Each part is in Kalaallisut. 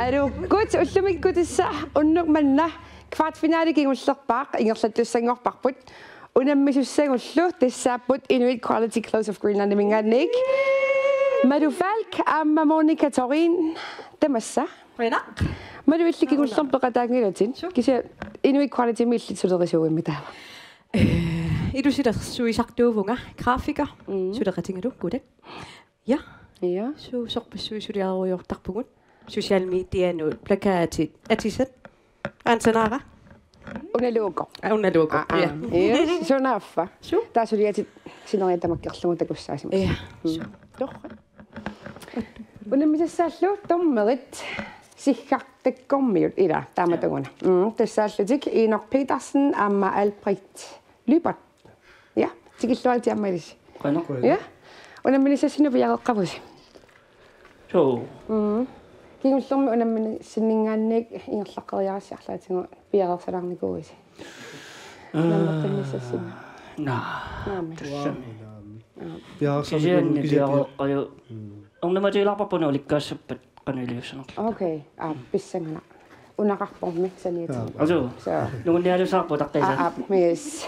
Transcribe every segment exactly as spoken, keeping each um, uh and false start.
Aluukkut ullumikkut tassa unnuq manna kvartfinale kingullerpaaq ingerlattussanngorparput. Unammisussagullu tassaapput Inuit Quality Clothes of Greenlandiminngaanniit. Malu Falk aamma Monica Thorin, tamassa. Qujanaq. Malu, illit kingullermik peqataanngilatit. Suu. Kisianni Inuit Qualitymik illit sulerisuuvimmit taava? Eh, ilusilersuisartuuvunga, grafiker. Mm. Suleqatigalugu, qujanaq. Ja. Ja. Suu, sorpassuit suliarujoortarpugut. Social medianut, plakatit, atisat. Aamma sanaara. Unaluukoq. Ah, unaluukoq. Ah, ah. Ja. Yes. Sunaaffa. Suu. Taava suliatit sineriak tamakkerlugu takussaasimapput. Ja. Mm. Suu. Torrak. Unammisassaallu dommerit Siggartakkormiut, ila, taamatut una. Mm, tassaallutik Inok Petersen aamma Albrecht Lyberth. Ja, tikilluaritsi aamma ilissi. Qujanaq. Ja. Unamminissassinnut piareeqqavusi? Suu. Mm. Kingullermik unamminissinninngaanniit ingerlaqqeriarassi arlaatigut piareersalaarnikuuisi? Unammeqqinnissassinnik. Naa. Naamik. Tassami. Aa. Piareersarnikuuisi. Kisianni piareeqqaju. Mm. Ornamatigilaarparput una ulikkaassappat qanoq iliussanerluta. Okay. Aa, pissanganaq. Unaqarpormi saniatit. Aa. Asu. Suu. Nungunnialussaarpoq utaqqisa. Aa, aa, yes.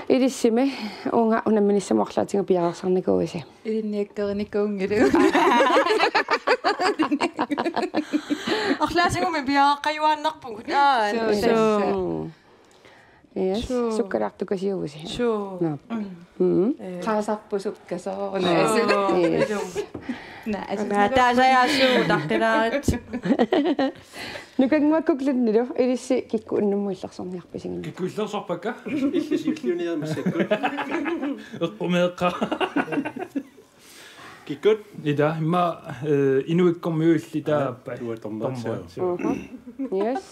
Ilissimi uunga unamminissamut arlaatigut piareersarnikuuisi? Ilinniakkerinikuunngilagut. Arlaatigummi piareeqqajuaannarpugut. Aa, suu, tassa. Suu. Yes. Suu. Sukkalaartukasiuvusi? Suu. Naa. Mm. Mm. Eh. Qaasarput sukkasooruna. Suu. Yes. Naa, asu. Naa, taasajaassuu taqqilaarit. Nukannguakkukkulunnilu ilissi kikkut unnummut illersorniarpisigit? Kikkut illersorpakka? Illit siulliuniarmat massakkut. Eqqumeeqqaara. Kikkut? Ila, immaqa, eh, Inuikkormiut illit taava. Aa, tuatormat. Tormat, suu. Mhm. Yes.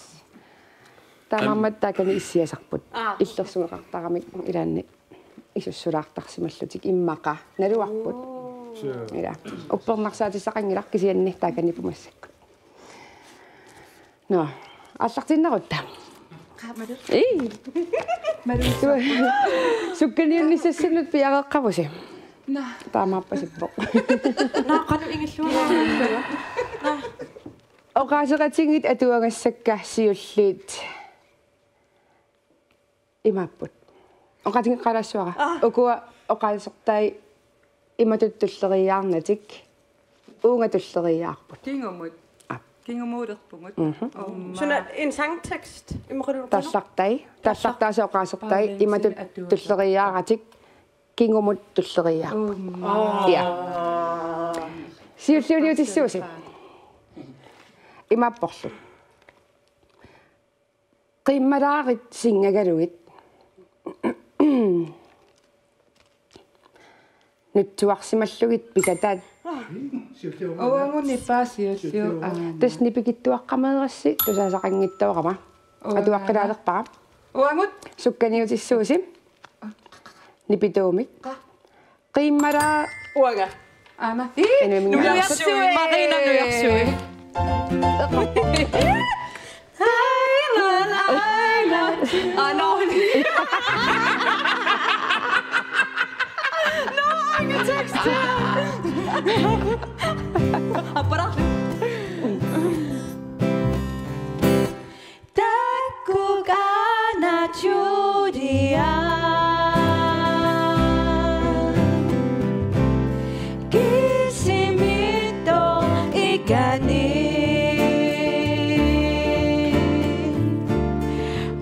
Taamaammat taakani issiasarput. Aa. Illersueqartaramik ilaanni isussulaartarsimallutik immaqa naluarput. Oo. Suu. Ila. Uppernarsaatissaqanngilaq kisianni taakaniipput massakkut. Nå, aallartiinnarutta. Qaamalu. Ii. Malu. Sukkaniunnissassinnut piareeqqavusi? Naa. Taamaappasippoq. Naa, qanoq ingilluinnarlugu. Naa. Oqaaseqatigiit atuagassakka siulliit imaapput. Oqaatigeqqaalaassuara. Aa. Ukua oqaasertai imatut tulleriiaarnatik uunga tulleriiaarput. Kingumut. Aa. Kingumuulerpugut. Mhm. Aamma. Suna en sangtekst? Imaluunniit qanoq? Taallartai. Taallartaasa oqaasertai imatut tulleriiaaratik kingumut tulleriiaarput. Aamma. Ja. Siulliuliutissuusi. Imaapporlu. Qiimmalaarit singagalugit. Nutsuarsimallugit pikataat. Uagut nipaat siulliup. Aa. Tassa nipikitsuaqqameerassi tusaasaqanngitsoorama. Uanga. Atuaqqilaalerpara. Uagut. Sukkaniutissuusi. Nipituumik. Qa. Qiimmalaa. Uanga. Aana. Ii, Inuimmi nujarsui, Marina nujarsui. Ai, la, la, ai, la. Ah, no. No, I'm a texter. Apparaa. Takkuk aana Julia. Kisimiittoq ikani.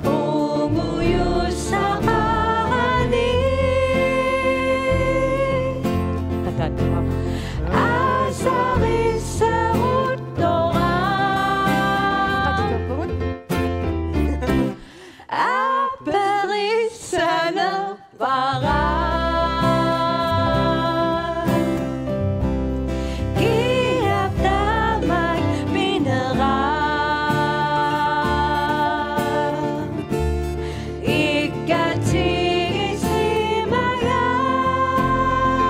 Qungujussaqarani. Asarissaaruttoraq. Aperissanerpara. Kiap tamaat minera.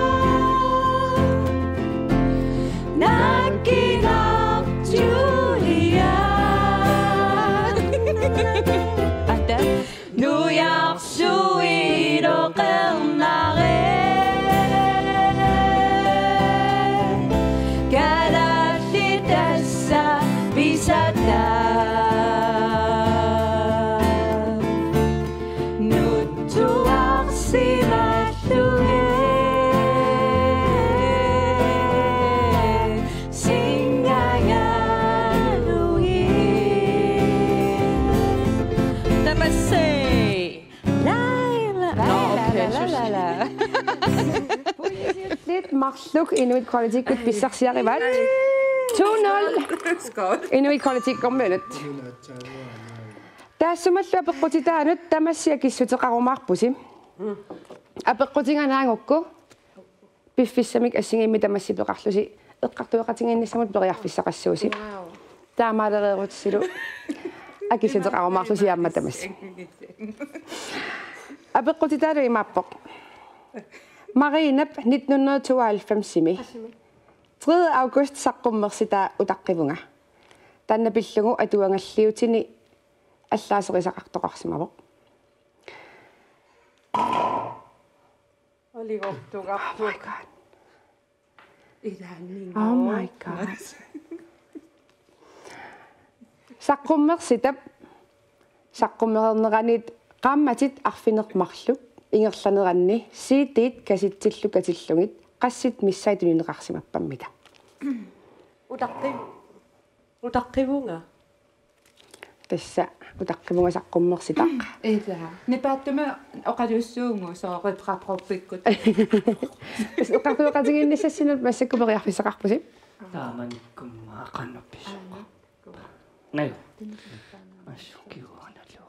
Ikkatigisimagaq. Nakkinaq Julia. Ata. Nujarsuiloqernare. Kalaallit tassa pisa- La, la, la. Puisit marluk Inuit Qualitykut pissarsiarivaat. To nul. Skål. Inuit Qualitykkormiunut. Taassumalu apeqqutitaanut tamassi akissuteqarumaarpusi. Apeqqutigaanngikkaluarukku piffissamik assigiimmik tamassi peqarlusi eqqartueqatigiinnissamut periarfissaqassuusi. Wow. Taamaalereerutilu akissuteqarumaarlusi aamma tamassi. Apeqqutitaalu imaappoq. Marinap nitten hundrede tooghalvfemsimi tredje august saqqummersitaa utaqqivunga. Taanna pillugu atuagalliutini allaaserisaqartoqarsimavoq. Oligortugarput. Oh my God. Ilaanni. Oh my God. Saqqummersitap saqqummereerneranit qaammatit arfineq-marluk ingerlaneranni C D-t kassettillu katsillugit qassit missaat tunineqarsimappammita. Utaqqi-, utaqqivunga. Tassa utaqqivunga saqqummersitaq. Ila. Nipaattumi oqaluussuugut soorlu qaprooppikkut. Tassa eqqartueqatigiinnissassinnut massakkut periarfissaqarpusi. Taamanikkummi qanoq pissaqarpa. Naju. Assukiuanalu.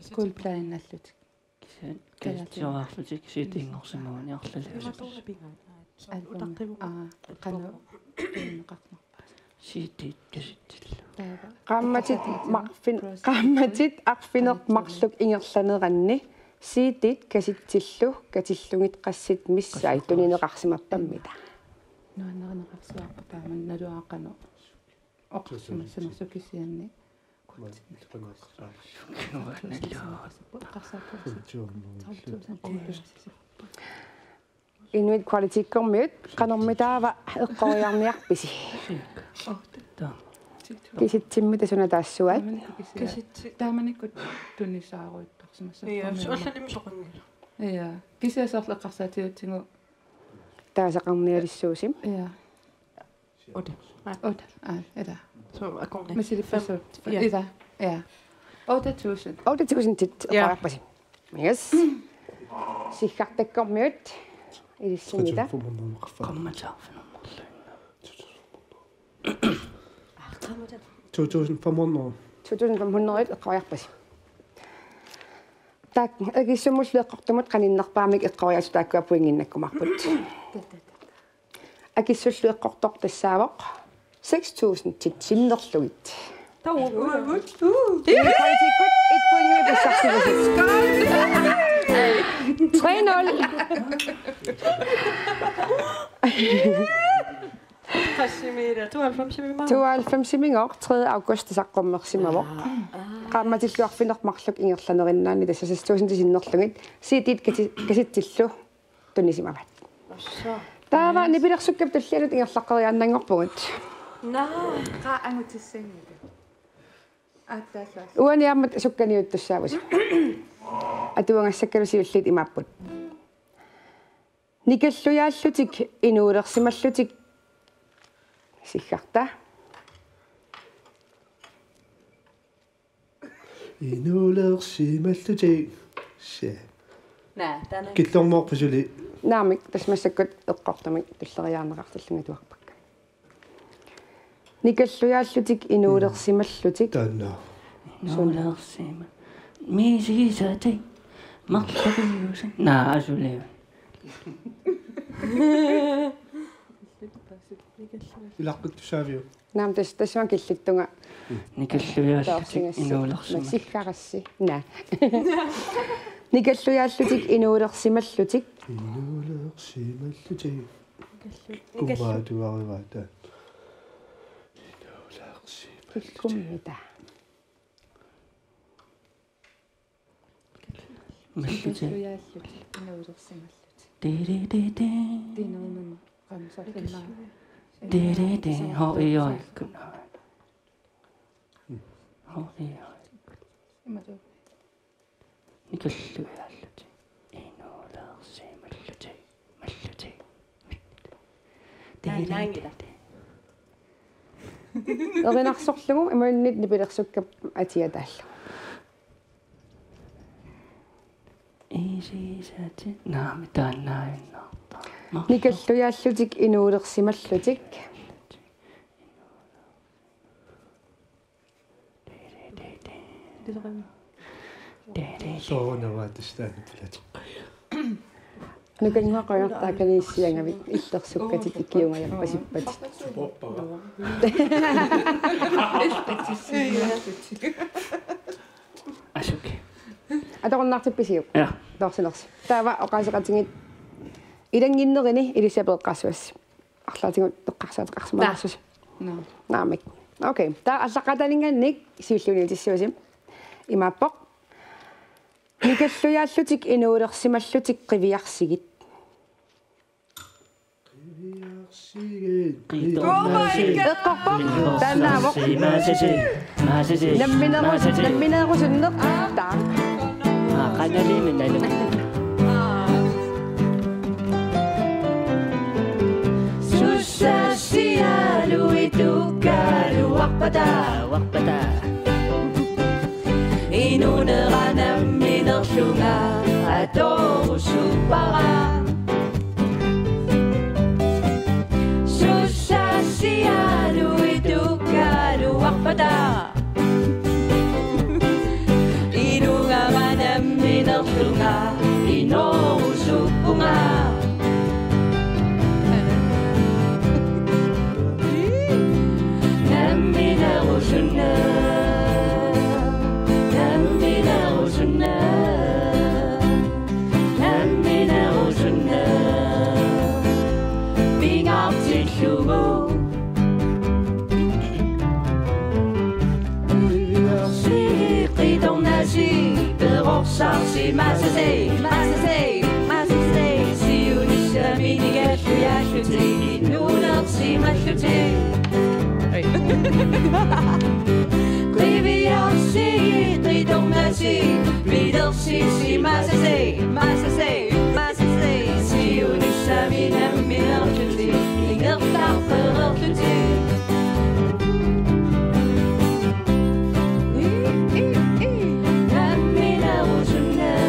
Skuldpladenallutik. Kisianni kisitsiuarlutik kisitsiinngorsimagunik arlaliusut. Album. Aa, qanoq. Inneqarnerpaas. C D-t kassettillu. Taava. Qaammatit marfin-, qaammatit arfineq-marluk ingerlaneranni C D-t kassettillu katsillugit qassit missaat tunineqarsimappammita. Nuannarineqarsuarput taama naluara qanoq. Oqarsimassanersoq kisianni. Inuit Qualitykkormiut qanormitaava eqqoriarniarpisi? Kisitsimmita suna taassuat? Kisitsi-, taamanikkut tunisaaruittarsimassapput. Ja, soorlu allanimmi soqanngilaq. Ja, kisianni soorlu eqqarsaatigalugu. Taasaqarnialissuusi. Ja. Otte. Nej. Otte. Aa, ila. Så akornat. Misilippassuit. Fem. Ja. Ila. Ja. Otte tusind. Otte tusindit. Ja. Eqqoriarpasi. Yes. Siggartakkormiut. Ilissinnita. Qaammatit arfineq-marluk. To tusind fem hundrede. To tusind fem hundrede eqqoriarpasi. Taakku akissummullu eqqortumut qaninnerpaamik eqqoriaatsit taakkua pointinnakkumaarput. Akissullu eqqortoq tassaavoq seks tusind sinnerlugit. Taava. Inuit Qualitykkut et pointimik pissarsivusi. Tre nul. Qassimiilli, tooghalvfemsimigooq. Tooghalvfemsimigooq, tredje august saqqummersimavoq. Aa, aa. Qaammatillu arfineq-marluk ingerlanerinnaanni tassa seks tusind sinnerlugit. C D-t kasi-, kassettillu tunisimavaat. Assut. Taava nipilersukkap tullianut ingerlaqqeriaannanngorpugut. Naa, qaa angutissanngilaq. Aatsaallu. Uani aamma sukkaniuttussaavusi. Atuagassakkalu siulliit imaapput. Nikallujaallutik inuulersimallutik. Siggarta. Inuulersimallutik. Shit. Naa, taanna. Killormoorput suli. Naamik, tassa massakkut eqqortumik tulleriiaarneqartillugit atuarpakka. Nikallujaallutik inuulersimallutik. Taanna. Inuulersima-. Miisigisaatik. Marlupiusa. Naa, asuli. Ilaqqittussaaviuk? Naamik, tas-, tassuma killittunga. Nikallujaallutik inuulersimallutik. Siggarassi. Naa. Nikallujaallutik inuulersimallutik. Inuulersimallutik. Kumaatuarivaata. Inuulersimallutik. Kikkummita. Mallutik. Nikallujaallutik inuulersimallutik. Di, di, di, di. Tinuunuma qamsarlima. Di, di, di. Ho, io, ikkuna. Ho, io. Imatut. Nikallujaallutik. Inuulersimallutik. Mallutik. Naannaanngilaq. Erinarsorlugu imaluunniit nipilersukkap atia taallugu. Isisatit naamik taannaajunnaartarpoq. Nikallujaallutik inuulersimallutik. Soorunami tassa taanna pilateqqajaaq. Nukannguaq qujortaakaniissiangavit illersukkatit ikiugajappasippatit. Asuki. Atorunnaartippisiuk? Ja. Toorsinersi. Taava oqaaseqatigiit ilannginnerini ilissi apeqqaasuassi. Arlaatigut eqqarsaateqarsimanersusi. Naa. Naamik. Okay, taava aallaqqaataaninngaanniit siulliuniutissuusi. Imaappoq. Nikallujaallutik inuulersimallutik qiviarsigit. Qiviarsigit. Oh my God! Eqqorpoq. Taannaavoq. Maasasi. Maasasi. Nammineerus-, maasasi. Nammineerusunneq. Taak. Aa, qanaliimi nalu. Sussaassialuit ukkaaluarpata. Uarpata. Inuunera namminerlunga atorusuppara. Sussaassialuit ukkaaluarpata. Inuunera namminerlunga inorusuppunga. Namminerusunneq, namminerusunneq, namminerusunneq, pingaartillugu. Qitornasi, perorsarsi, maasasi, maasasi, maasasi. Siunissami nikallujaallutik inuulersimallutik. Qiviarsi, qitornasi, pilersisi, maasasi, maasasi, maasasi. Siunissami nammineerlutik ingerlaqqereerlutik. Namminerusunneq,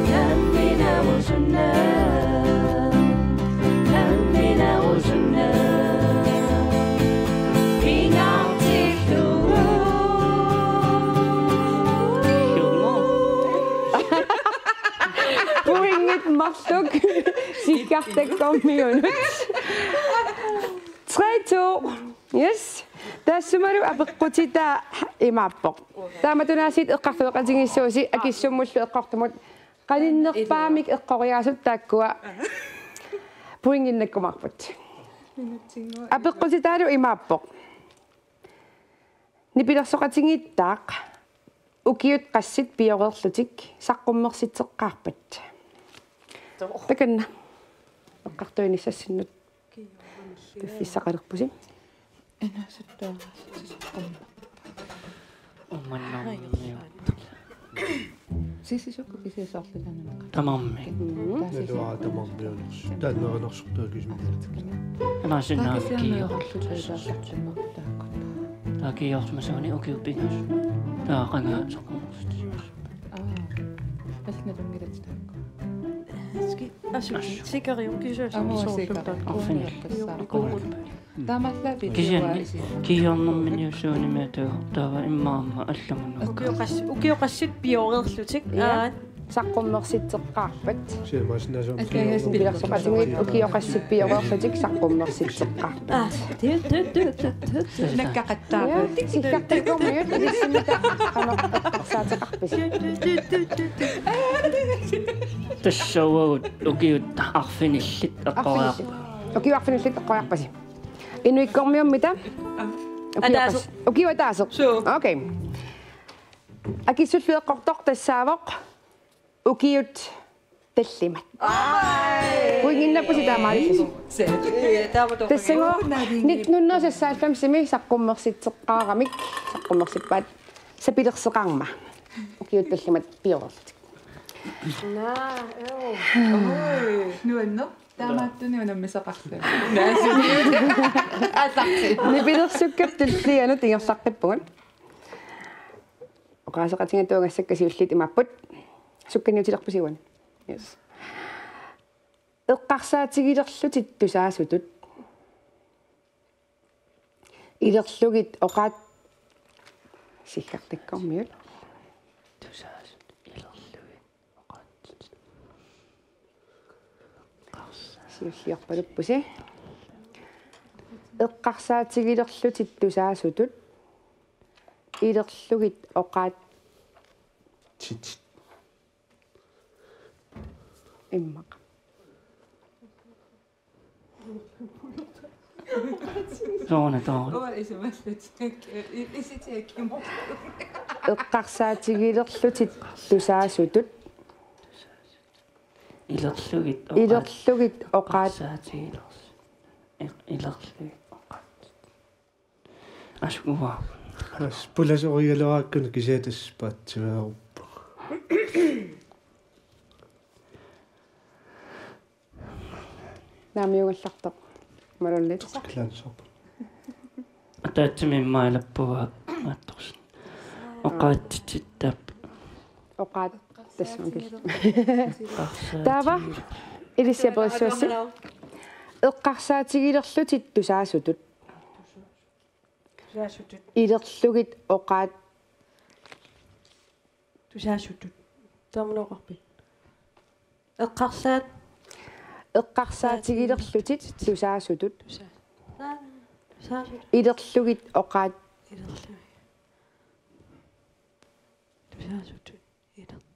namminerusunneq, namminerusunneq, pingaartillugu. Pointit marluk sikkartakkormiunut. Tre to. Yes. Taassumalu apeqqutitaa imaappoq. Taamatut aasiit eqqartueqatigiissuusi akissummullu eqqortumut qaninnerpaamik eqqoriaasut taakkua pointinnakkumaarput. Apeqqutitaalu imaappoq. Nipilersoqatigiittaaq ukiut qassit pioreerlutik saqqummersitseqqaarpat? Takanna. Eqqartuinissassinnut piffissaqalerpusi. Inaasattaagaasitsisoqqamma. Umannermiu. Sisisukku kisiisoorlutanut. Tamarmi. Taasisi. Naluara tamarmiunersu. Taanna nerinersortaa kisimiittut. Anaasinnaavik kiiorlutassassut. Taava kiiormasuuni ukiut pingasut. Taava qanga saqqummersitsisoq. Aa. Allat nalunngilatit taakku. Ski-, asu-, sikarium kisiisa. Amo sikarium. Arfinillit. Taamaallaat. Kisianni videoa isinnaa. Kiiornerminiussuunimi atu taava immaqa aamma allamut. Ukioqas-, ukioqassit pioreerlutik. Ja. Aat. Saqqummersitseqqaarpat. Siamasnaasum. Nipilersoqatigiit ukioqassit pioreerlutik saqqummersitseqqaarpat. Aa, det, det, det, det, det. Nakkaqattaarput. Ja, sikkartakkormiut ilissinnut qanoq eqqarsaateqarpisi? Tassa uagut ukiut arfinillit eqqoriarput. Arfinillit. Ukiut arfinillit eqqoriarpasi. Inuikkormiummita? Ataaseq. Ukiut ataaseq. Suu. Okay. Akissullu eqqortoq tassaavoq ukiut tallimat. Ai. Pointinnappusi taamaalillisi. Se. Taama toqqaannarpoq. Tassagooq nitten hundrede seksoghalvfemsimi saqqummersitseqqaaramik, saqqummersippaat sapilerseqarma. Ukiut tallimat pioreerlutik. Naa, joo. Oi, nuanneq. Taamaattunik unammisaqarluni. Naasut. Aallarti. Nipilersukkap tullianut ingerlaqqippugut. Oqaaseqatigiit tunngassakka siulliit imaapput. Sukkaniutilerpusi uani? Yes. Eqqarsaatigilerlutit tusaasutut. Ilerlugit oqaat-, siggartakkormiut. Tusaasut ilerlugit oqaatsit. Siulliorpaluppusi. Eqqarsaatigilerlutit tusaasutut. Ilerlugit oqaat-, Tit. Immaqa. Sooruna, sooruna. Uanga isumallutik, i-, isitiakkimu. Eqqarsaatigilerlutit tusaasutut. Ilerlugit oqaat-, Ilerlugit oqaat-, eqqarsaatigilerlutit. Iq-, ilerlugit oqaat-. Asukua. As pulasorigaluarakkuni kisiat tassa paatsiveeruppoq. Naamiugallartoq. Malullit. Kilaansorpoq. Ataatsimik immailappuga aattorsin. Oqaatsitittap. Oqaat-, tassunga kil-. Taava, ilissi aperissavassi. Eqqarsaatigilerlutit tusaasutut. Tusaasutut. Ilerlugit oqaat-. Tusaasutut. Taamanoqarpit. Eqqarsaat-. Eqqarsaatigilerlutit tusaasutut. Tusa-, tusaasutut. Ilerlugit oqaat-. Ilerlugit. Tusaasutut. Iler-.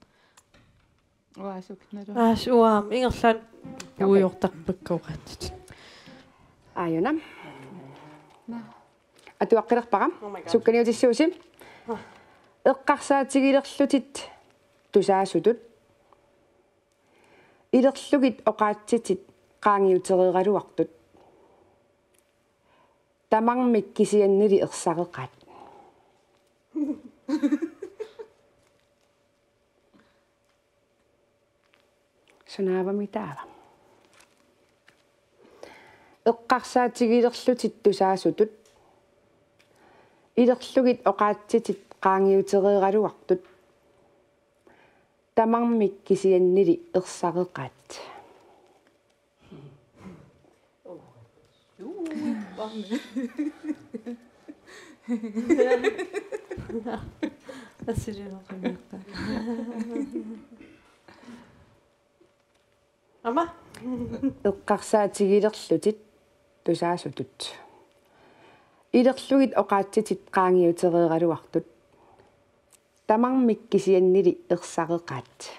Uaasuk nalu. Aas uaam, ingerlaannaq. Okay. Uiortarpakka oqaatsit. Aajuna. Atuaqqilerpara. Oh my God. Sukkaniutissuusi. Ah. Eqqarsaatigilerlutit tusaasutut. Ilerlugit oqaatsitit qaangiutereeraluartut. Tamarmik kisiannili ersareqaat. Sunaavami taava? Eqqarsaatigilerlutit tusaasutut. Ilerlugit oqaatsitit qaangiutereeraluartut. Tamarmik kisiannili ersareqaat. Assilinaqimiitta. Ama. Eqqarsaatigilerlutit tusaasutut. Ilerlugit oqaatsitit qaangiutereeraluartut. Tamarmik kisiannili ersareqaat.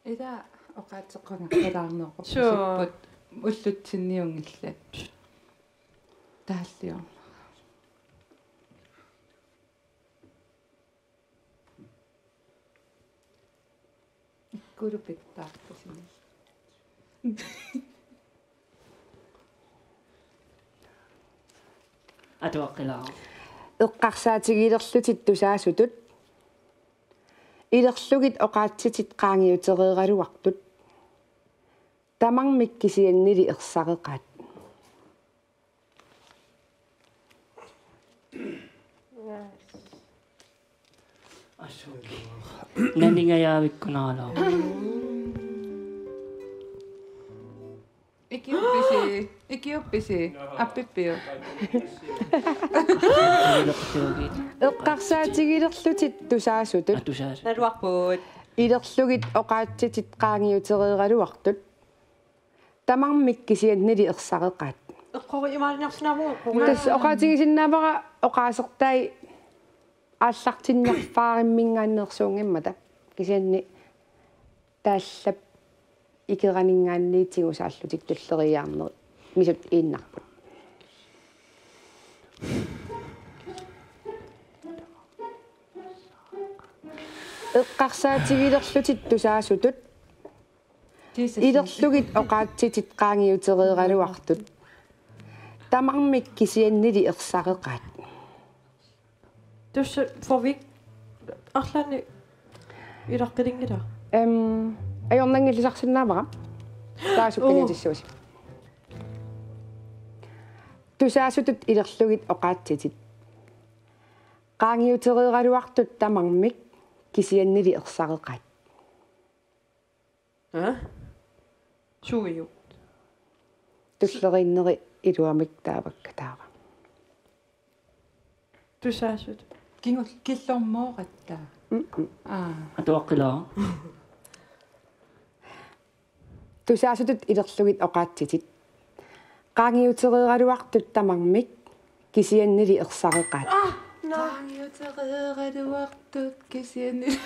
Ila oqaatseqqunarpalaarneqorpusipput. Suu. Ullutsinniunngillat. Taalliorneq. Ikkulu pitsaarpusinillu. Atuaqqilaaruk. Eqqarsaatigilerlutit tusaasutut. Ilerlugit oqaatsitit qaangiutereeraluartut. Tamarmik kisiannili ersareqaat. Asuki. Naningajaavikkunaraluarpoq. Ikiuppisi, ikiuppisi, appippiuk. Eqqarsaatigilerlutit tusaasutut. Atusaasut. Naluarput. Ilerlugit oqaatsitit qaangiutereeraluartut. Tamarmik kisiannili ersareqaat. Eqqori imaalinersinaavugut, eqqori. Tassa oqaatigisinnaavara oqaasertai aallartinniarfaarimminngaanneersuunngimmata. Kisianni taallap ikeraninngaanniit tigusaallutik tulleriiaarnerit misut iinnarput. Eqqarsaatigilerlutit tusaasutut. Ilerlugit oqaatsitit qaangiutereeraluartut. Tamarmik kisiannili ersareqaat. Tassa Fovik arlaannik ilaqqilinngilaa. Em, ajornanngillisarsinnaavara. Taava sukkaniutissuusi. Tusaasutut ilerlugit oqaatsitit. Qaangiutereeraluartut tamarmik kisiannili ersareqaat. Aa? Suiup. Tulleriinneri iluamik taavakka taava. Tusaasut. Kingul-, killormooratta. Mm-mm. Aa. Atuaqqilaaq. Tusaasutut ilerlugit oqaatsitit. Qaangiutereeraluartut tamarmik kisiannili ersareqaat. Ah, no. Qaangiutereeraluartut kisiannili.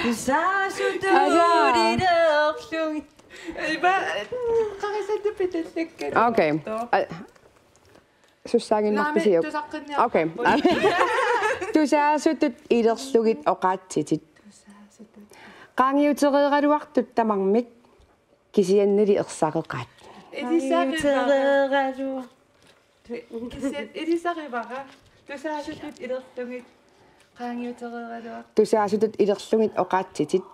Tusaasutut Aja. ilerlugit. Iba, qarisannu pitallakkat. Okay. Too. Al-, Sussaanginnaarpisiuk? Naami, tusaqqinniarparput. Okay. Tusaasutut ilerlugit oqaatsitit. Tusaasutut. Qaangiutereeraluartut tamarmik kisiannili ersareqaat. Ilisarivara. Qaangiutereeraluar-, kisian-, ilisarivara. Tusaasutut ilerlugit. Qaangiutereeraluar-. Tusaasutut ilerlugit oqaatsitit.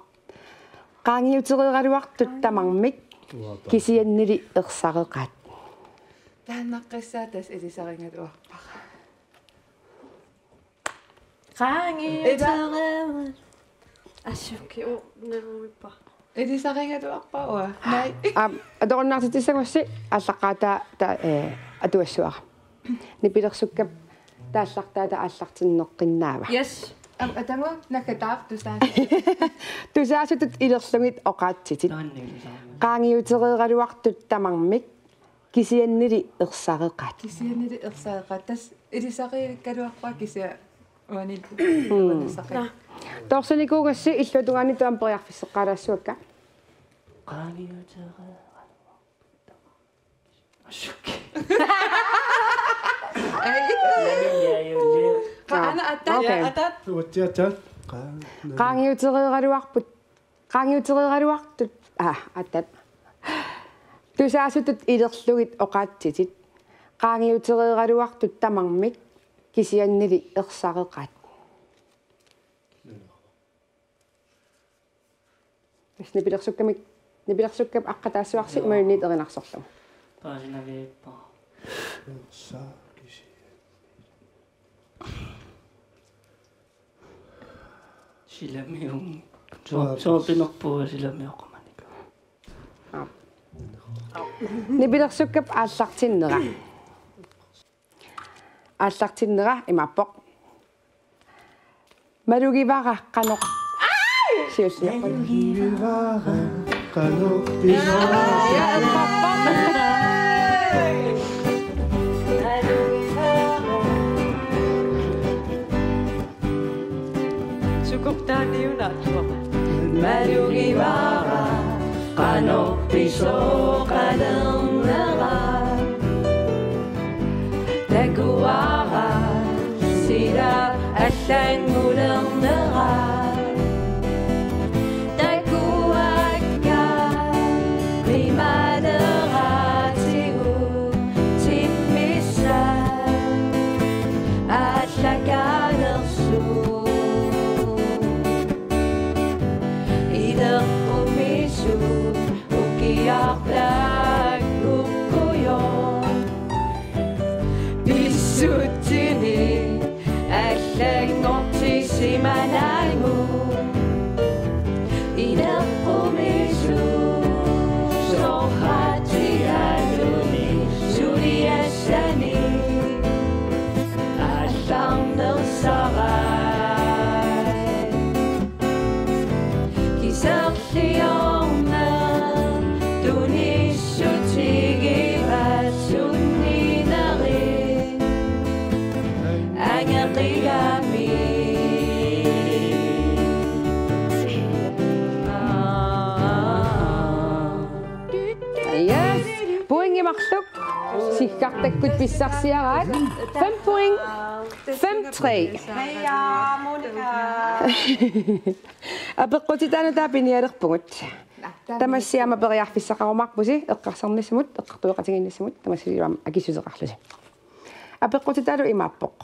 Qaangiutereeraluartut tamarmik kisiannili ersareqaat. Taannaqqissaaq tassa ilisarigaluarpara. Qaangiutereeraluar-. Assuki u nervippa. Ilisarigaluarpara uanga. Nai. Aap, atorunnaartitsissagussi aallaqqaataa ta-, eh, atuassuara. Nipilersukkap taallartaata aallartinneqqinnaava. Yes. Am-, atagu naggataartusaa. Tusaasutut ilerlugit oqaatsitit. Naanni tusaasutut. Qaangiutereeraluartut tamarmik kisiannili ersareqaat. Kisiannili ersareqaat. Tassa ilisarigaluarpara kisianni uani. Mm. Ersareqaat. Toorsunikuugassi illuatungaani taama periarfisseqqaalaassuakka. Qaangiutereeraluartut. Qa-, ana atta, okay. Atta. Uatsiatta. Qa-, qaangiutereeraluarput, qaangiutereeraluartut, ah, atta. Tusaasutut ilerlugit oqaatsitit. Qaangiutereeraluartut tamarmik kisiannili ersareqaat. Tassa nipilersukkamik, nipilersukkap aqqataassuarsi. Joo. Imaluunniit erinarsorlugu. Paasinaviippa. Saa kisi. Silamiun. Soo-, soopinerpua silami oqamanikuuvoq. Aap. Nipilersukkap aallartinnera. Aallartinnera imaappoq. Malugivara qanoq. Siulliup. Malugivara qanoq pisoq. Sukortaaniuna. Malugivara qanoq pisoqalernera. Takuara sila allanngullernera. Takuakka qimaleratigut timmissat allakaalersugut. Ileqqumisut ukiartakkukkujoq. Pissutsini allanngortissimananngooq. Ileqqumisut soqatigaluni suliassani allarnersarai. Kiserliorneq tunissutigivat sunninerit angeqigami. Yes. Pointi marluk. Siggartakkut pissarsiaraat. Fem point. Fem tre. Hej, Monica. Apeqqutitaanut taava pinialerpugut. Tamassi aamma periarfissaqarumaarpusi eqqarsarnissamut, eqqartueqatigiinnissamut, tamassi aamma akissuteqarlusi. Apeqqutitaalu imaappoq.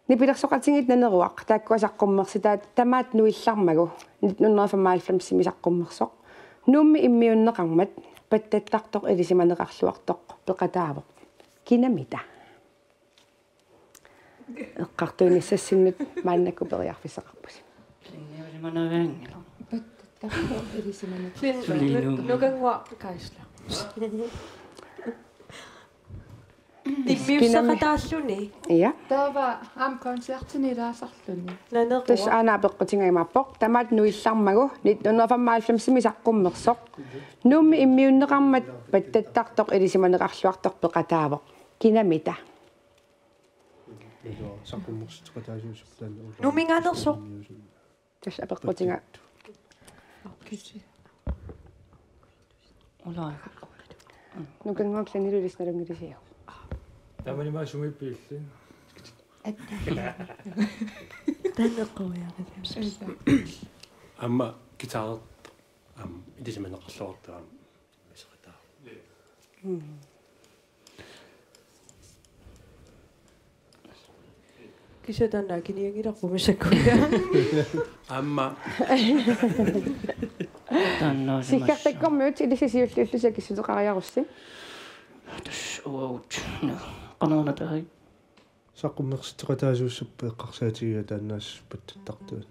Nipilersoqatigiit Naneruaq taakkua saqqummersitaat tamaat nuillarmagu nitten hundrede femoghalvfemsimi saqqummersoq Nuummi immiunneqarmat pattattartoq ilisimaneqarluartoq peqataavoq. Kinamita? Eqqartuinissassinnut maannakkut periarfissaqarpusi. Linniusimanagaanngilaq. Pattattartoq ilisimaneq. Sulilu. Nukannguaq Kaisla. Immiussaqataalluni. Ja. Taava aamma koncertini ilaasarluni. Tassa aana apeqqutiga imaappoq. Tamaat nuillarmagu nitten hundrede og femoghalvfemsimi saqqummersoq. Nuummi immiunneqarmat pattattartoq ilisimaneqarluartoq peqataavoq. Kinamita? Saqqummersitseqataasuussup taanna. Nuuminngaanneersoq. Tassa apeqqutiga. Ulaaga. Nukannguaq Glennilu ilissi nalunngilisiuk? Tamanima sumiippiilli. Taanna eqqoriarisi. Aamma guitar aamma ilisimaneqarluartoq aamma iseqataa. Kisianni taanna akinianngilarput massakkut. Aamma Siggartakkormiut ilissi siulliullusi akissuteqariarussi. Tassa uagut. Nå. Qanoruna tarik. Saqqummersitseqataasuussup eqqarsaatigiga taannaassuseq pattattartoq.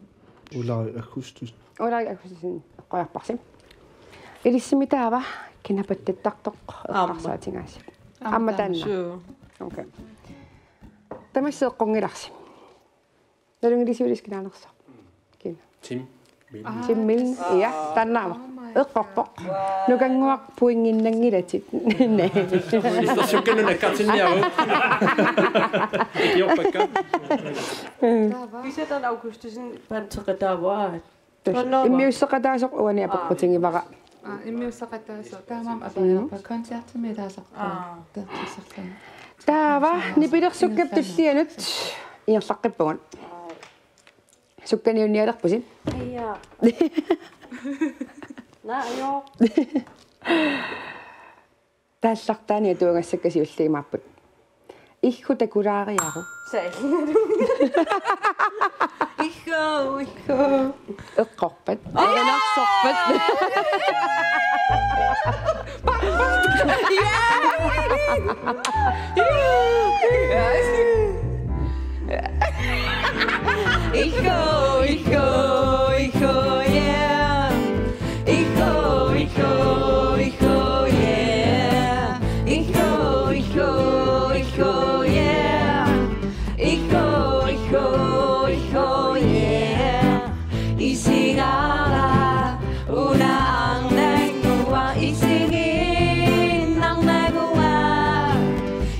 Ulaarik Augustus. Ulaarik Augustussen eqqoriarparsi. Ilissimi taava kina pattattartoq eqqarsaatigaasi? Aamma taanna. Suu. Okay. Tamassi eqqunngilarsi. Nalunngilisiuk ilissi kinaanersoq? Kina? Tim. Timmil, ja, taannaavoq. Eqqorpoq. Nukannguaq pointinnanngilatit. Naa. Sukkanut nakkartinniaruk. Ikiorpakka. Kisianni taanna Augustussen pattattartoq. Tassa immiusseqataasoq uani apeqqutigivara. Aa, immiusseqataasoq. Taamaammat aperiarpara koncertimi ilaasarluni. Peertussarluni. Taava nipilersukkap tullianut ingerlaqqippugut. Sukkaniunnialerpusi? Aja. Naa, ajo. Taallartaani atuagassakka siulliit imaapput. Iggu takulaariaruk. Sal. Iggu, iggu. Eqqorpat. Erinarsorpat. Iggu, iggu, iggu, yeah. Iggu, iggu, iggu, yeah. Iggu, iggu, iggu, yeah. Iggu, iggu, iggu, yeah. Isigara una arnannguaq isigiinnarnaguaq.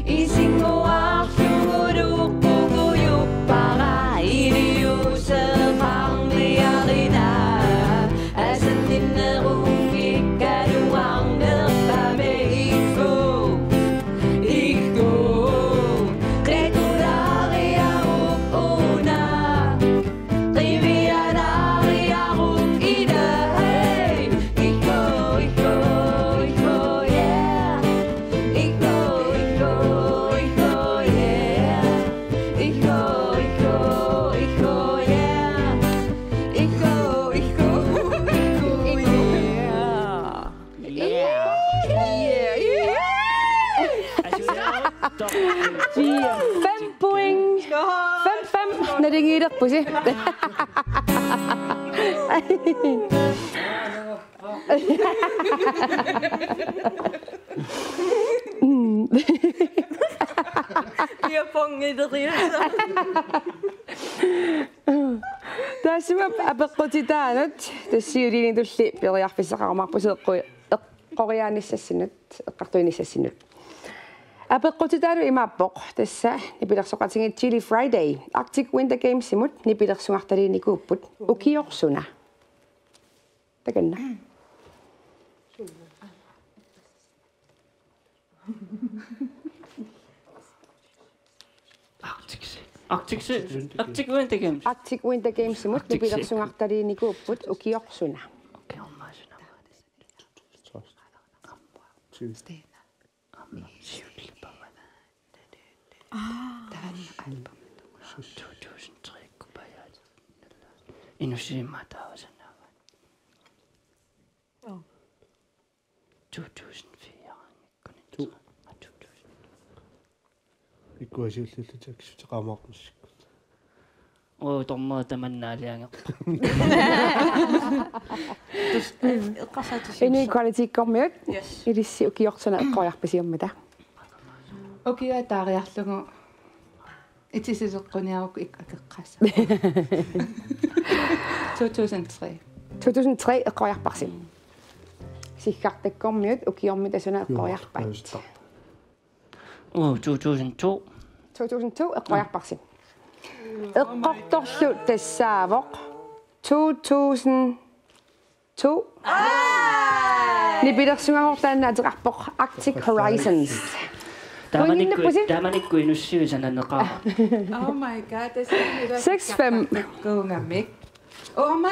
Isinnguarlugu luuqqugujuppara iliuuseqarniarina. Asanninnerunngikkaluarnerpami iggu, iggu, qikulaariaruk una. Qivialaariaruk ila, hey. Iggu, iggu, iggu, yeah. Iggu, iggu, iggu, iggu, yeah. Iggu, iggu, iggu, yeah. Iggu, iggu, iggu, iggu, yeah. Fem point. Fem, fem. Nalunngilluinnarpusi. Taassuma apeqqutitaanut tassa siuliini tulli periarfissaqarumaarpusi eqqu-, eqqoriaanissassinnut, eqqartuinissassinnut. Apeqqutitaanut imaappoq, tassa nipilersoqatigiit Chili Friday Arctic Winter Gamesimut nipilersugartaliinikuupput, ukioq suna? Takanna. Arctic Arctic Arctic Winter Games. Arctic Winter Gamesimut Arctic Circle. Nipilersugartaliinikuupput, ukioq suna? Okay, aamma suna. Aamma siullippavana. Taanna album. Two thousand three-kkut pajaat. Inuussutsimut taava sanaavat. Two thousand four-kkut. Two. Two thousand. Tamakkuuku siulliullutik akissuteqarumaarput massakkut. Uu, dommeri tamanna aalajangerpoq. Inuit Qualitykormiut. Yes. Ilissi ukiorsuaq eqqoriarpisiummata? Ukioq ataariarlugu itisileqquniarukku ik-, akeqqaassaaq. To tusind tre. To tusind tre eqqoriarparsi. Siggartakkormiut, ukiormita suna eqqoriarpat? Uu, to tusind to. To tusind to eqqoriarparsi. Eqqortorlu tassaavoq to tusind to. Nipilersugaluarpoq, taanna ateqarpoq Arctic Horizons. Taamanikkut, pointinnappusi? Taamanikkut inussivisananneqaa. Oh my God, det er sådan, det der. Seks fem. Kuugamik. Oma.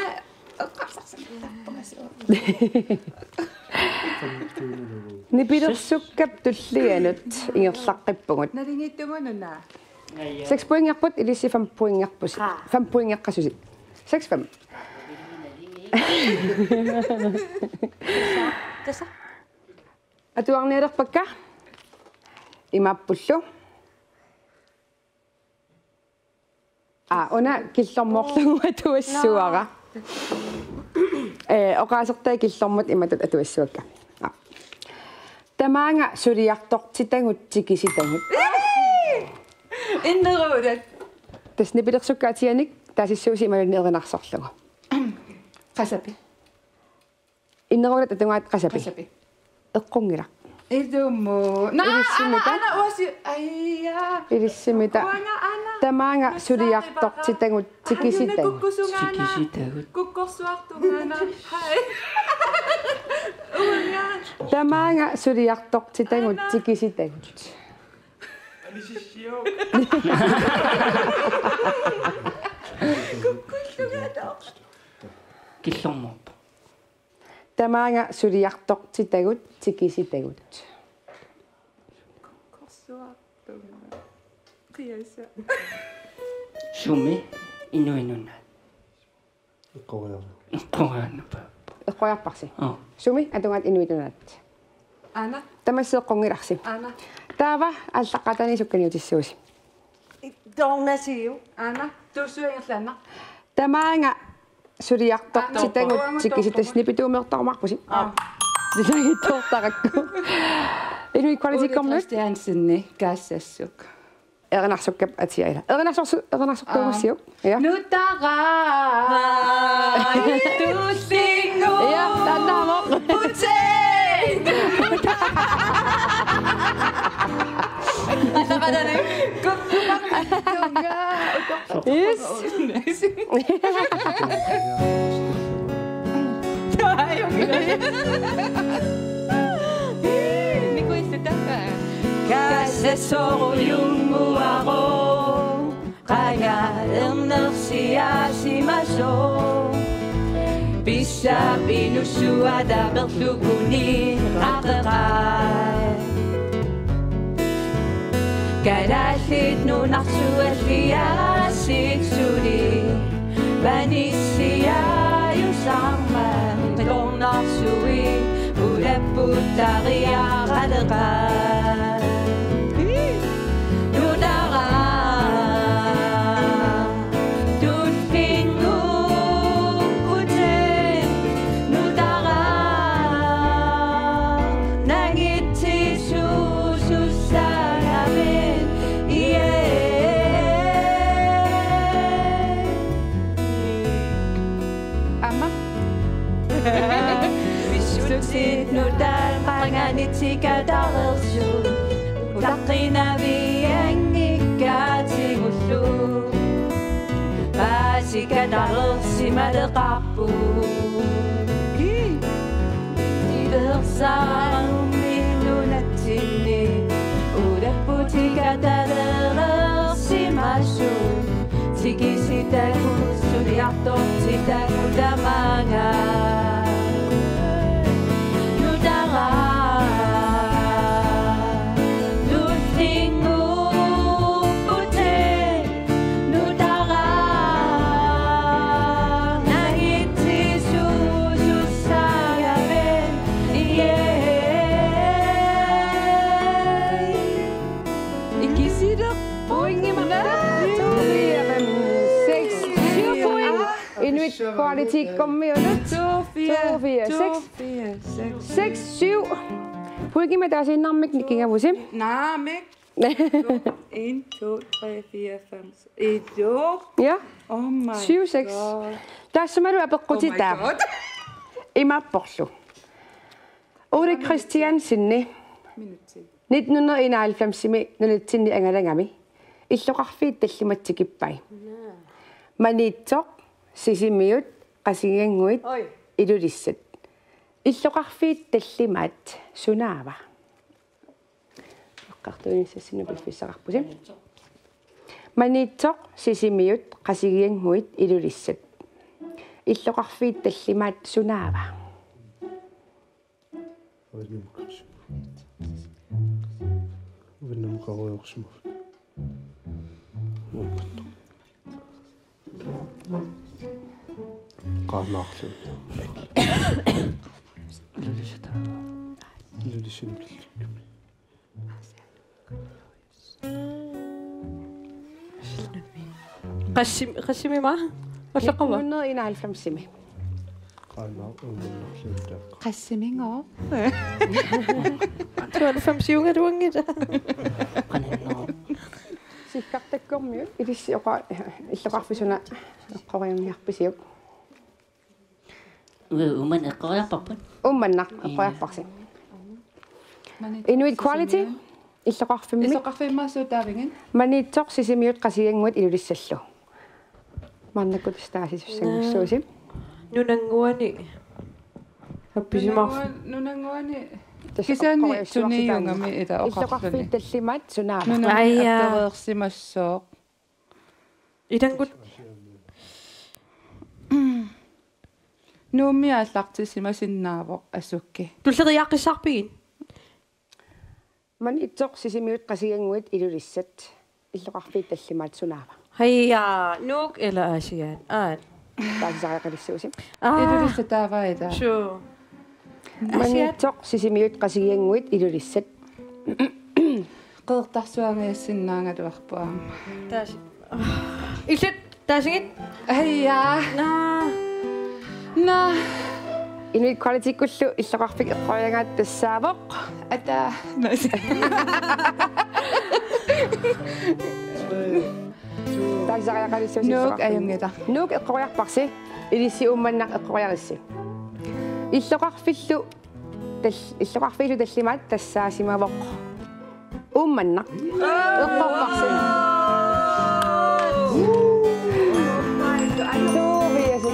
Nipilersukkap tullianut ingerlaqqippugut. Nalingiittugununa. Seks pointerput, ilissi fem pointerpusi. Aa. Fem pointeqqasusi. Seks fem. Tassa. Atuarnialerpakka. Imaappullu. Aa, una killormoorlugu atuassuara. Ee, oqaasertai killormut imatut atuassuakka. Aa. Tamaanga suliartortitagut tikisitagut. Inneruulat. Tassa nipilersukkat atianik taasissuusi imaluunniit erinarsorlugu. Qasapi. Inneruulat atungaat qasapi. Qasapi. Eqqunngilaq. Ilumut. Naa, ilissimita? Ana, ana, uasi, aija. Ilissimita? Uanga, ana. Tamaanga suliartortitagut tikisitagut. Ajunna kukkusungaana. Tikisitagut. Kukkorsuartungaana. Hai. Uanga. Tamaanga suliartortitagut tikisitagut. Kukkullugaatoq. Killormoorpoq. Tamaanga suliartortitagut tikisitagut. Korsuartunga. Qiasa. Sumi inuit nunaat. Eqqoriarlugu. Eqqoriarnapa. Eqqoriarparsi. Aa. Sumi atugaat inuit nunaat. Aana. Tamassi eqqunngilarsi. Aana. Taava aallaqqaataaniit sukkaniutissuusi. Tornasiu. Aana. Tuussuangerlaannaq. Tamaanga suliartortitagut tikisitagut. Nipituumeertarumaarpusi. Aa. Tusagittoortarakku. Inuit Qualitykormiut. Ole Christiansen, kaassassuk. Erinarsukkap atia ila. Erinarsorsu-, erinarsortuugussiuk. Aa. Ja. Nutara. Tullingu. Ja, taannaavoq. Putin. Yes. Kaassasorujummuarooq, qanga ernersiaasimasoq. Pissap inussua taperlukuni qaqeqaat. Kalaallit nunarsualliaasiit suli. Vanissiaajusarmat tornarsui ulapputtariaqaleqaat. Nutara. Tullinnguupput nutara nangitsisuusussagavit, yeah. Aamma. Pissutsit nutaat qanganitsikatareersut. Utaqqinavianngikkaat tigullu. Paasikareersimaleqaarput. Iversaarummi nunatsinni. Ulapputikareersimasut. Tikisitagut suliartortitagut tamaanga. Nutara. Tullinnguupput nutara. Nangitsisuusussagavit. Yeah. Ikisileq. Qualitykkormiunut. To, fire, to, fire, to, seks. Fire, seks. Seks, syv. Pointimik ataasiinnarmik nikingavusi. Naamik. En, to, tre, fire, fem, seks. Ja. Oh my, syv, seks. God. Taassumalu apeqqutitaa. Oh my God. Imaapporlu. Ole Christiansenip nitten hundrede enoghalvfemsimi nunatsinni angalagami illoqarfiit tallimat tikippai. Maniitsoq Sisimiut Qasigiannguit Ilulissat. Illoqarfiit tallimaat sunaava? Eqqartuinissassinnik piffissaqarpusi. Maniitsoq Sisimiut Qasigiannguit Ilulissat. Illoqarfiit tallimaat sunaava? Uinnamukaarujoorsimavut. Uinnamukaarujoorsimavut. Qaanaarlu. Ilulissat. Ilulissat. Qassim-, qassimi ma? Ullaqqava? Nitten hundrede enoghalvfemsimi. Qaanaaq unnarluuttaaq. Qassimingoo? Tooghalvfemsiugaluanngilaq. Qaninnerup. Sikkartakkormiut ilissi oqa-, illoqarfik suna eqqoriarniarpisiuk? Uu, Uummannaq eqqoriarparput. Uummannaq eqqoriarparsi. Inuit Quality, illoqarfimmi. Illoqarfimmi suutaavigin. Maniitsoq Sisimiut Qasigiannguit Ilulissallu. Maannakkut taasisussanngussuusi. Nunannguani. Appisimaar. Nunannguan-, nunannguani. Tassa kisianni eqqoriassuarsitaa. Tuniugami ila oqarluni. Illoqarfiit tallimaat sunaava? Nunannguani. Aja. Attoreersimassooq. Ilangut. Nuummi aallartissimasinnaavoq asukki. Tulleriiaaqqissaarpigit? Maniitsoq Sisimiut Qasigiannguit Ilulissat. Illoqarfiit tallimaat sunaava? Haja, Nuuk ila Aasiaat. Aat. Taasisariaqalissuusi. Aa. Ilulissat taava ila. Suu. Aasiaat. Maniitsoq Sisimiut Qasigiannguit Ilulissat. Qeqertarsuangaassinnaagaluarpoq aamma. Taasi. Illit taasigit? Aja. Naa. Naa. Inuit Qualitykkullu illoqarfik eqqoriagaat tassaavoq. Ata. Taasisariaqalissuusi. Nuuk illoqarfik. Ajunngilaq. Nuuk eqqoriarparsi. Ilissi Uummannaq eqqoriarissi. Illoqarfillu tal-, illoqarfiillu tallimaat tassaasimavoq Uummannaq. Eqqorparsi. Suuviasi.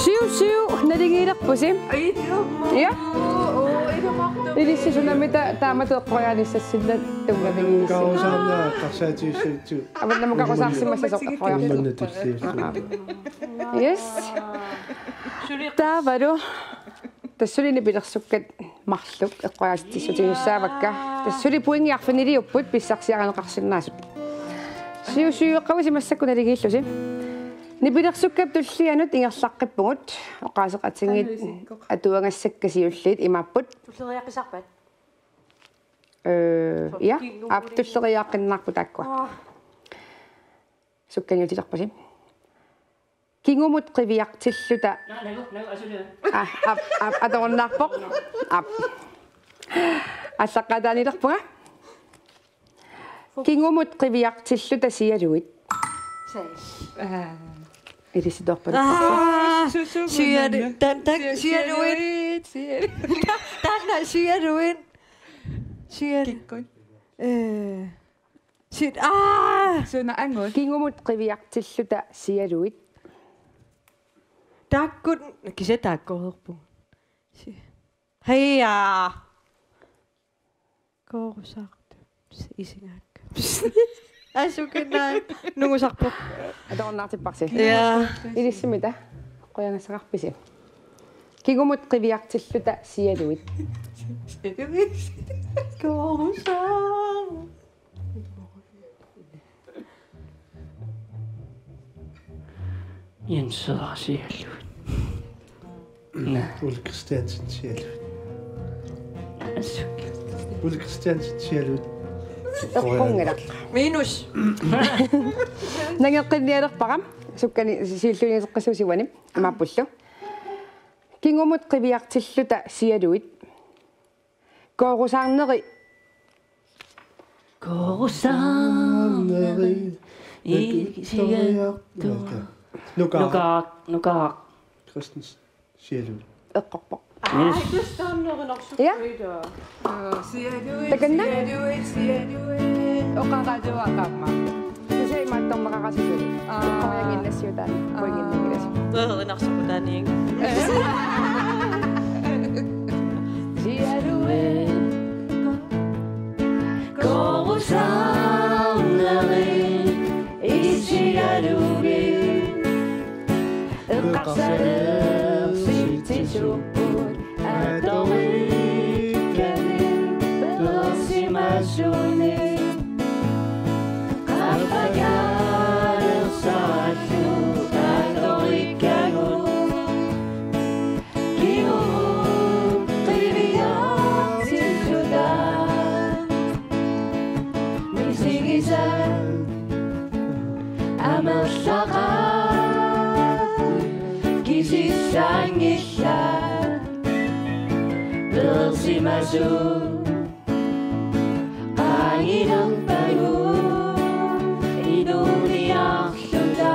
Syv syv naligiilerpusi. Ja. Ilissi sunamita taamatut eqqorianissassinnaavigigissi. Karusaarnaa eqqarsaatigissagutsigu. Avannamut karusaarsimassasoq eqqoriarlugu. Uummannaq tulliulluni. Yes. Taavalu. Tassa suli nipilersukkat marluk eqqoriaatissutigisussaavakka. Tassa suli pointit arfiniliupput pissarsiarineqarsinnaasut. Siusiueqqavusi massakkut naligiillusi. Nipilersukkat tullianut ingerlaqqippugut. Oqaaseqatigiit atuagassakka siulliit imaapput. Tulleriiaaqqissaarpat? Øh, ja, aap, tulleriiaaqqinnaarput taakkua. Aa. Sukkaniutilerpusi. Kingumut qiviartilluta. Naa, nagu, nagu, asuli. Ah, aap, aap, atorunnaarpoq. Aap. Aallaqqaataaniilerpunga. Kingumut qiviartilluta sialuit. Seks. Aa. Ilissi toorpaluk. Aa, su-, su-, sialu-, nunannu. Tan-, tan-, sialuit. Sialuit, sialuit. Taanna sialuit. Sial-. Kikkut. Øh. Sit, aa! Suna angut. Kingumut qiviartilluta sialuit. Taakkut, kisianni taakkoreerpugut. Si-, hajaa. Koorusaartut. Isigaakka. Asukinaa. Nungusarpoq. Atorunnaartipparsi. Ja. Ilissi mita? Qujanassaqarpisi. Kingumut qiviartilluta sialuit. Sialuit. Koorusaar. Jens Søder sialuit. Naa. Ole Christiansen sialuit. Ole Christiansen sialuit. Eqqunngilaq. Minus. Nangeqqinnialerpara. Sukkani siulliuteqqissuusi uani imaappullu. Kingumut qiviartilluta sialuit. Koorusaarneri. Koorusaarneri. Isiattu. Nukaaq. Nukaaq. Nukaaq. Christensen. Sialuit. Eqqorpoq. Yes. Aa, tassa taanna nerinersukkut. Ja. Aa, sialuit, takanna? Sialuit, sialuit. Oqaratuaqaama. Kisianni imaattorneqarasisuni. Aa. Eqqoriannginnassiuk taanna. Aa. Pointinngilassuk. Nerinersukkut taanna. Sialuit. Koorusaarneri. Isialuit. Eqqarsalersitsisoq atorikkanik persimasuni. Qaffakaalersaarlu atorikkagut. Kingumut qiviartilluta misigisat amerlaqaat kisissaanngillat persimasut qaanginerpagut inuuniarluta.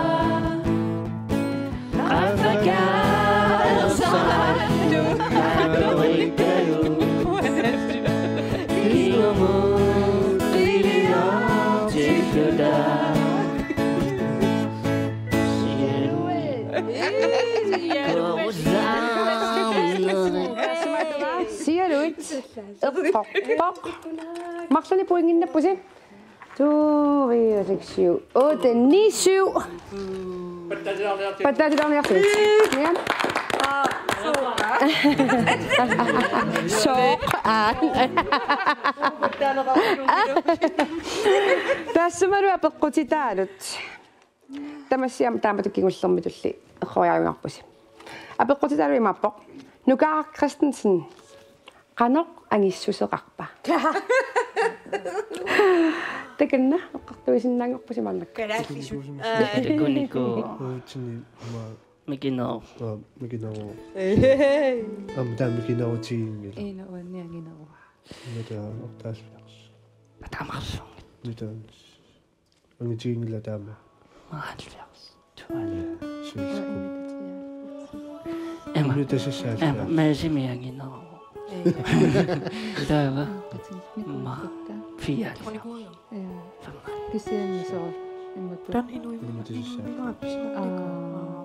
Qaffakaalersaarlu atorikkagut. Kingumut qiviartilluta. Sialuit. Eqqorpoq. Marlunnik pointinnginnappusi. To, fire, seks, syv, otte, ni, syv. Pattaatilaarniarsigit. Ja. Sooq. Aa. Tassumalu apeqqutitaalut. Tamassi aamma taamatut kingullermitulli eqqoriarunarpusi. Apeqqutitaalu imaappoq: Nukaaq Christensen, qanoq angissuseqarpa? Takanna eqqartuisinnaanngorpusi maannakkut. Kalaallisut. Takunikuuvoq. Uutini ma- Mikineruvoq. Aa, mikineruvoq. Ehe. Aamma taava mikinerutiginngilaq. Ina uanniangineruvoq. Ima taava otteoghalvfjerds. Tamarluunngit. Ima taava. Angitiginngilaq taama. Halvfjerds. Tusind. Sølvsko. Emma. Imita sissaat. Emma, Maasimi angineruvoq. Taava. Ma. Fireoghalvfjerds. Kisianni soorlu. Imma. Tan inu imma. Imita sissaat. Aa,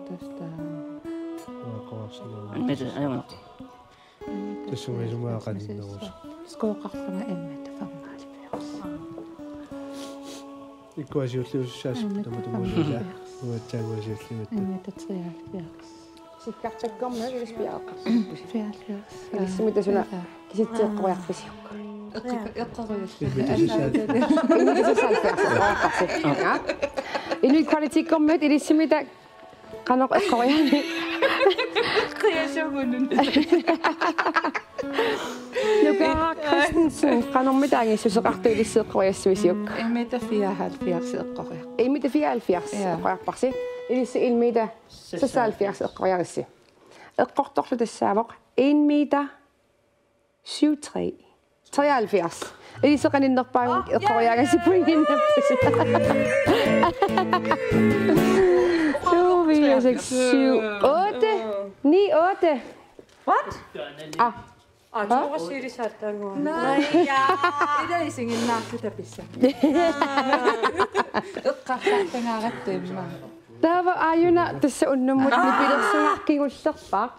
tassa. Uaqorsina. Imita, emma. Tassunga isumaga qaninnerusoq. Skooqarlunga immitta femoghalvfjerds. Ikkua siulliussaas. Immitta tamatumunnga. Femoghalvfjerds. Uatsaagu siullimatta. Immitta treoghalvfjerds. Sikkartakkormiut ilissi piareeqqarpisi. Fireoghalvfjerds. Ilissi immitta suna kisitsiseqqoriarpisiuk? Eqqi-, eqqoriarpisi. Immitta sissaat. Immitta sissaat eqqoriarpisi. Ja. Inuit Kvalitetkormiut ilissi immitta qanoq eqqoriarpisi? Qiasugunun. Nukaaq Christensen, qanormita angissuseqartoq ilissi eqqoriassuisiuk? Mm, en meter fireoghalvfjerds eqqoriar-. En meter fireoghalvfjerds. Ja. Eqqoriarparsi. Ilissi en meter seksoghalvfjerds eqqoriarissi. Eqqortorlu tassaavoq en meter syv tre. Treoghalvfjerds. Ilissi qaninnerpaaguk. Åh, eqqoriaagassi ja, ja, ja, pointinnginnappusi. To, fire, seks, syv, otte. Ni, otte. What? Ah. Aa, tuossa silisaattanngua. Naa. Naa, ja. Ila isiginnaarluta pissami. Eqqarsaattangaaratta imma. Taava aajuna tassa unnummut nipilersunga kingullerpaaq.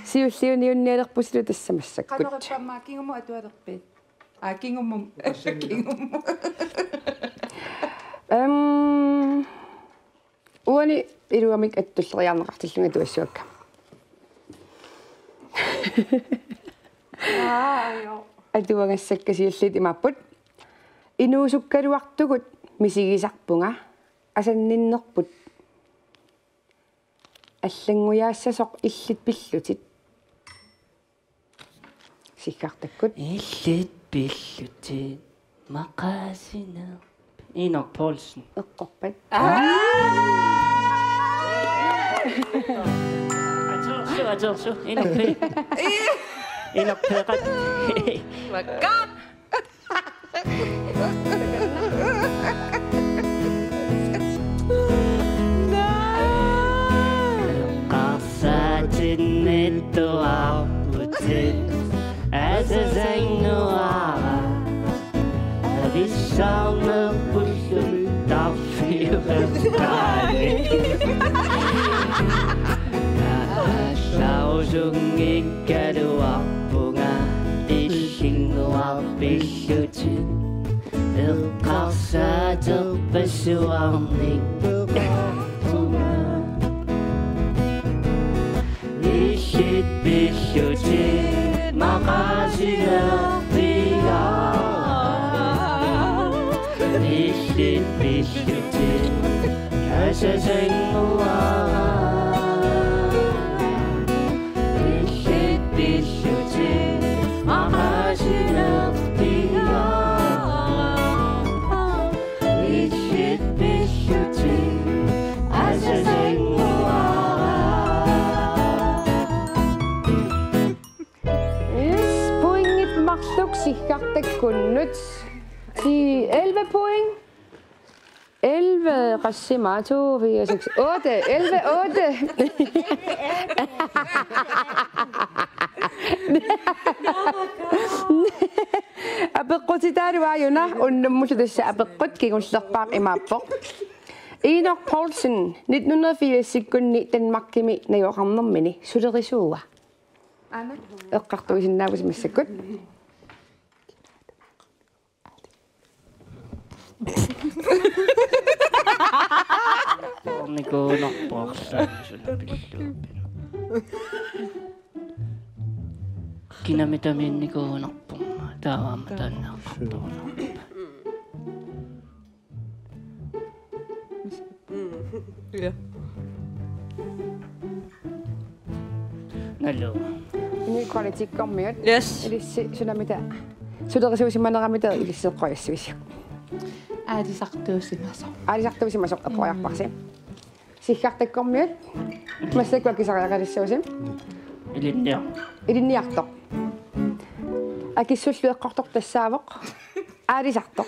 Siulliuniunnialerpusilu tassa massakkut. Qanorippa aamma kingumut atualerpit? Aa, kingumut. Kingumut. Ehm, uani iluamik attulleriarneqartillunga atuassuakka. Aa, joo. Atuagassakka siulliit imaapput: Inuusukkaluartugut misigisarpunga asanninnerput allanngujaassasoq illit pillutit. Sikkartakkut. Illit pillutit maqaasinerpit. Inok Poulsen. Eqqorpat. Atersu, atersu. Inok Pe-, Inok Peeqat. Makka. Eqqarsaatinnittuarputit asasannguara. Avissarnerpullu tarfiugattaani. Aallarussunngikkaaluarpunga illinnguarpillutit. Eqqarsaaterpassuarnik. Illit pillutit maqaasilerpiaat. Illit pillutit asasannguara. Illit pillutit maqaasilerpiaat. Illit pillutit asasannguara. Yes, pointit marluk Siggartakkunnut. Ti-, elleve point. Elleve, qassit, to, fire, seks, otte. Elleve, otte. Apeqqutitaalu aajuna, unnummullu tassa apeqqut kingullerpaaq imaappoq. Inok Poulsen, nitten hundrede firsikkunni Danmarkimi najugaqarnermini sulerisuua? Aana. Eqqartuisinnaavusi massakkut. Nikuunarpoq. Kinamitamiinnikuunarpoq. Taava aamma taanna eqqartorunarpoq. Ja. Nallu. Inuit Qualitikkormiut. Yes. Ilissi sunamita sulerisuusimaneramita ilissi eqqoriassavisiuk? Aalisartuusimasoq. Aalisartuusimasoq eqqoriarparsi. Siggartakkormiut. Massakkut akisariaqalissuusi. Ilinniar-. Ilinniartoq. Akissullu eqqortoq tassaavoq. Aalisartoq.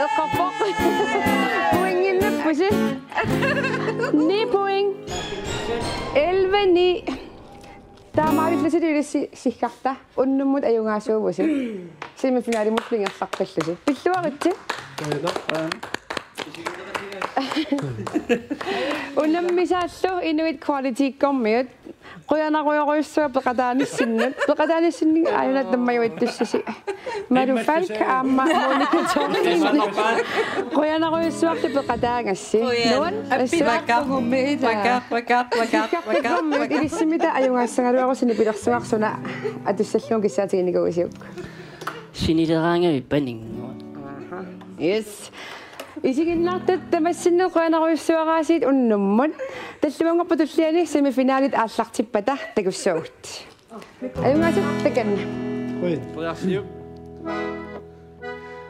Eqqorpoq. Pointinnippusi. Ni point. Elleve ni. Taamaalillutilu ilissi Siggarta. Unnummut ajugaasuuvusi. Semifinalimut ingerlaqqillusi. Pilluaritsi. Unammisaallu Inuit Qualitikkormiut. Qujanarujorujussuaq peqataanissinnut. Peqataanissinni aajuna tammajuittussasi. Malu Falk aamma Monica Thorsen. Qujanarujussuarlu peqataagassi. Qujan. Nuan, appit assut. Waka, waka, waka, waka, waka. Ilissimita ajugaassagaluarussi nipilersugarsuna atussallugu kissaatiginikuuisiuk. Sinileraangavit paninnguaq. Aha. Yes. Isiginnaartut tamassinnut qujanarujussuaraasiit unnummut. Tallimanngorpat tulliani semifinalit aallartippata takussaagut. Ajugaasut takanna. Ui. Qujarsiuk.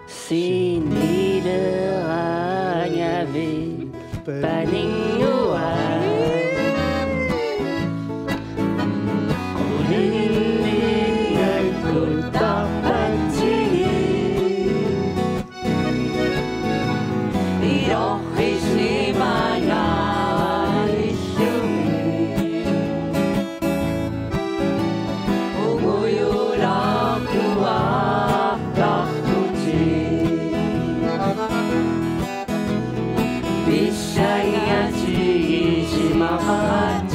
Sinileraangavit paninnguaq. Qulinni nakuttarpatsigit. Ilorrissimangaalillugit. Ungujulaartuaartarputit. Pissangatigisimaqqat.